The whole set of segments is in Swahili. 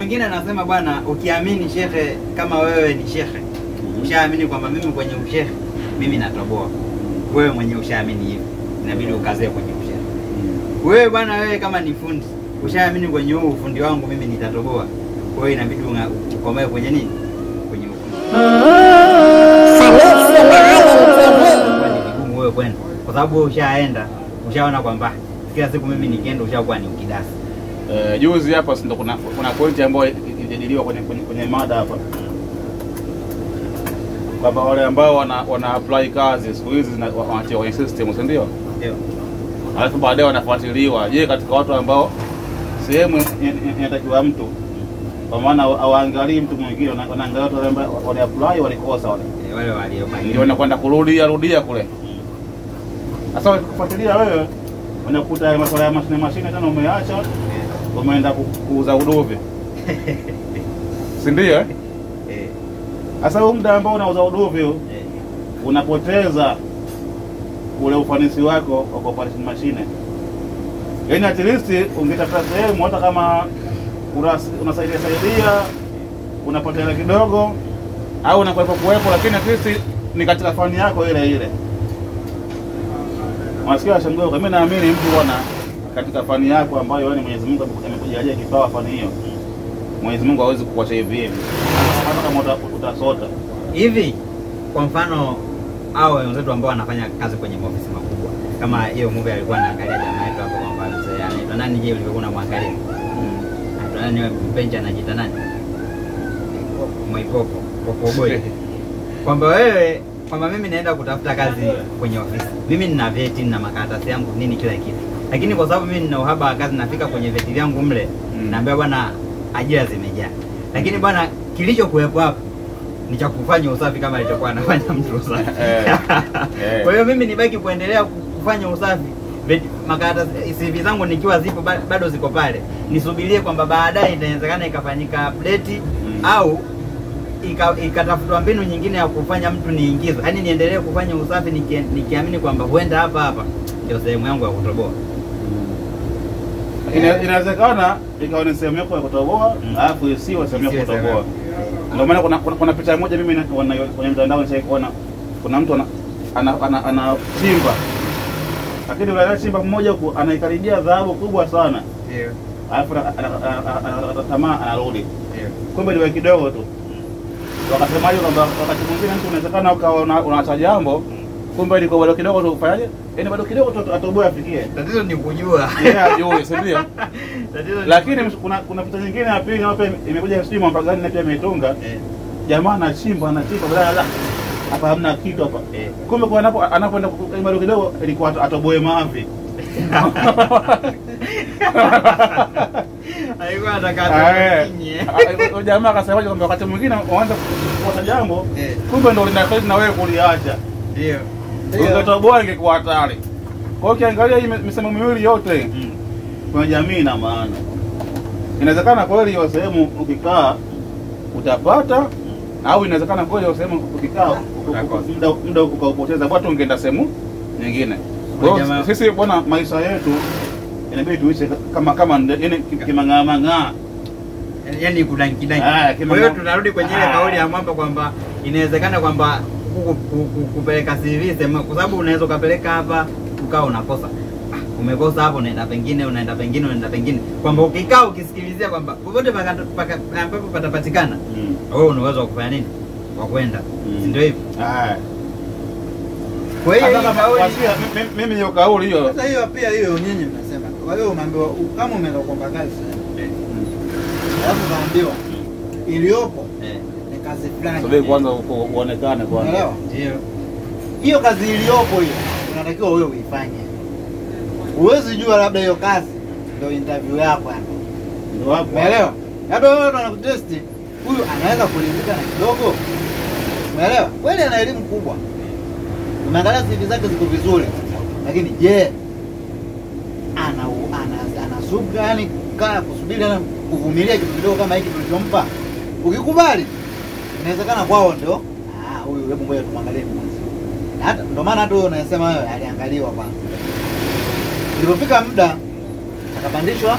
mwingine anasema bwana, ukiamini shekhe kama wewe ni shekhe, ushaamini kwamba mimi kwenye ushehe mimi natoboa. Wewe mwenyewe ushaamini hivyo, inabidi ukazie kwenye ushehe. Wewe bwana, wewe kama ni fundi, ushaamini kwenye huu ufundi wangu mimi nitatoboa. Kwa hiyo inabidi ukomae kwenye nini? Kwenye ufundi. Ni vigumu wewe kwenda, kwa sababu wewe ushaenda, ushaona kwamba kila siku mimi nikienda ushakuwa ni ukidasi. Juzi hapa ndo kuna point ambayo ilijadiliwa kwenye mada hapa. Kwamba wale ambao wana apply kazi siku hizi wanatia kwenye system, si ndio? Ndio. Alafu baadaye wanafuatiliwa. Je, katika watu ambao sehemu inatakiwa mtu, kwa maana hawaangalii mtu mwingine, wanaangalia watu ambao wale apply walikosa wale. Wale waliofanya. Ndio wanakwenda kurudia kule. Sasa ukifuatilia wewe unakuta masuala ya mashine tena umeacha, umeenda kuuza uduvi. Si ndio eh? Sasa huu muda ambao unauza uduvi unapoteza ule ufanisi wako wa kuoperate mashine. Yaani at least ungetafuta sehemu hata kama unasaidia unapata hela kidogo au unakuwepo kuwepo, lakini at least ni katika fani yako ile ile. Unasikia shango, mimi naamini mtu bwana katika fani yako ambayo wewe Mwenyezi Mungu amekujalia kipawa fani hiyo, Mwenyezi Mungu hawezi kukuacha hivi hivi. Hata kama utasota. Hivi kwa mfano hao wenzetu ambao wanafanya kazi kwenye maofisi makubwa, kama hiyo movie alikuwa anaangalia jamaa yetu hapo kwamba mzee anaitwa nani, je ulivyokuwa unamwangalia? Anaitwa nani wewe mpenzi, anajiita nani? Mwaipopo, Popo Boy. Kwamba wewe, kwamba mimi naenda kutafuta kazi kwenye ofisi. Mimi nina vyeti, nina makaratasi yangu, nini kila kitu. Lakini kwa sababu mimi nina uhaba wa kazi, nafika kwenye vyeti vyangu mle, naambiwa bwana ajira zimejaa. Lakini bwana kilichokuwepo hapo ni cha kufanya usafi kama alichokuwa anafanya mtu usafi. Kwa hiyo mimi nibaki kuendelea kufanya usafi, makaratasi CV zangu nikiwa zipo bado ziko pale, nisubirie kwamba baadaye inawezekana ikafanyika update au ikatafutwa mbinu nyingine ya kufanya mtu niingizwe. Yaani niendelee kufanya usafi nikiamini kwamba huenda hapa hapa ndio sehemu yangu ya kutoboa. Inawezekana ikawa ni sehemu yako ya kutoboa, alafu isiwe sehemu yako ya kutoboa. Ndio maana kuna picha moja mimi kwenye mtandao nishaikuona, kuna mtu anachimba. Lakini yule anachimba mmoja huko anaikaribia dhahabu kubwa sana. Ndio. Alafu anatamaa anarudi. Ndio. Kumbe ni kidogo tu. Wakasemaje kwamba wakati mwingine mtu unawezekana ukawa unaacha jambo, kumbe ilikuwa bado kidogo tu ufanyaje? Yaani bado kidogo tu atoboe afikie. Tatizo ni kujua. Yeye ajue, si ndio? Lakini kuna picha nyingine ya pili hapa imekuja sijui mwaka gani na pia imeitunga. Jamaa anachimba badala hapa hamna kitu hapa. Kumbe kwa anapoenda bado kidogo ilikuwa atoboe mavi. Alikuwa anataka kinye. Jamaa akasema kwamba wakati mwingine uanza kufuata jambo, kumbe ndio linakwenda na wewe kuliacha. Ndio. Ungetoboa ingekuwa hatari. Kwa hiyo ukiangalia hii misemo miwili yote kwenye jamii ina maana. Inawezekana kweli hiyo sehemu ukikaa utapata, au inawezekana kweli hiyo sehemu ukikaa muda ukaupoteza, bwana ungeenda sehemu nyingine. Kwa hiyo sisi bwana maisha yetu inabidi tuishi kama yani kimang'aa. Yaani kudanki. Kwa hiyo tunarudi kwenye ile kauli ya mwamba kwamba inawezekana kwamba kupeleka CV sema, kwa sababu unaweza ukapeleka hapa ukawa unakosa. Umekosa hapo, unaenda pengine, unaenda pengine, unaenda pengine. Kwamba ukikaa ukisikilizia kwamba popote ambapo patapatikana, wewe una uwezo wa kufanya nini? Wa kwenda. Si ndio hivyo? Kwa hiyo mimi hiyo kauli hiyo. Sasa hiyo pia hiyo nyinyi mnasema. Kwa hiyo umeambiwa kama umeenda kuomba kazi, alafu ukaambiwa iliyopo ni kazi fulani. Subiri kwanza uonekane kwanza. Unaelewa? Ndio. Hiyo kazi iliyopo hiyo unatakiwa wewe uifanye. Huwezi jua labda hiyo kazi ndio interview yako hapo. Ndio hapo. Umeelewa? Labda wewe ndo unakutest, huyu anaweza kuridhika na kidogo. Umeelewa? Kweli ana elimu kubwa. Umeangalia CV zake ziko vizuri. Lakini je, ana subira, yani kukaa kusubiri na kuvumilia kitu kidogo kama hiki tulichompa? Ukikubali inawezekana kwao ndio huyu, hebu ngoja tumwangalie mwanzo. Na hata ndio maana hata wewe unasema wewe aliangaliwa kwanza. Ilipofika muda akapandishwa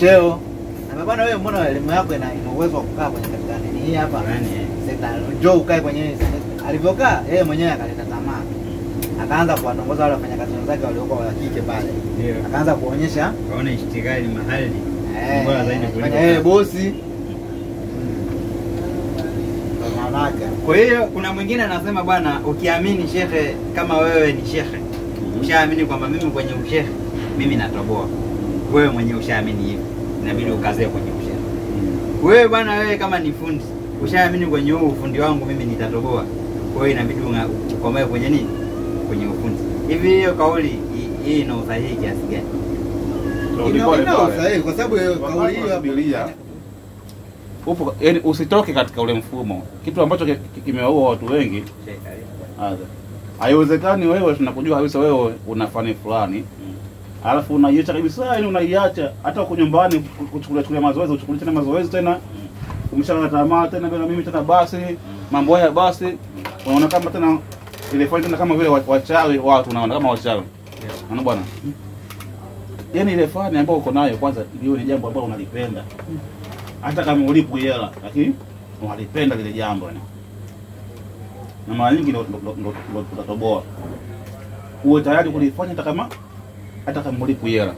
cheo, Na bwana wewe, mbona elimu yako ina uwezo wa kukaa kwenye katika nini hii hapa? Sekta, njoo ukae kwenye hii sekta. Alivyokaa yeye mwenyewe akaleta tamaa. Akaanza kuwatongoza wale wafanyakazi wenzake waliokuwa wa kike pale. Akaanza kuonyesha kaona ishtigali mahali bora zaidi kuliko bosi. Maanake. Kwa hiyo kuna mwingine anasema bwana, ukiamini shekhe kama wewe ni shekhe, ushaamini kwamba mimi kwenye ushehe mimi natoboa. Wewe mwenyewe ushaamini hivyo, inabidi ukazie kwenye ushehe. Wewe bwana, wewe kama ni fundi, ushaamini kwenye huu ufundi wangu mimi nitatoboa. Kwa hiyo inabidi ukomae kwenye nini? Kwenye ufundi. Hivi hiyo kauli hii ina usahihi kiasi gani? Ina usahihi kwa sababu kauli hiyo Biblia upo, yani usitoke katika ule mfumo, kitu ambacho kimewaua watu wengi. Haiwezekani wewe, tunakujua kabisa wewe una fani fulani, alafu unaiacha kabisa, yani unaiacha hata uko nyumbani kuchukulia mazoezi, uchukulie tena mazoezi tena, umeshakata tamaa tena, bila mimi tena basi mambo haya basi, unaona kama tena ile fani tena kama vile wachawi watu, unaona kama wachawi. Unaona bwana, yani ile fani ambayo uko nayo kwanza hiyo ni jambo ambalo unalipenda, hata kama ulipwi hela lakini unalipenda lile jambo yani. Na mara nyingi ndio utatoboa. Uwe tayari kulifanya hata kama ulipwi hela.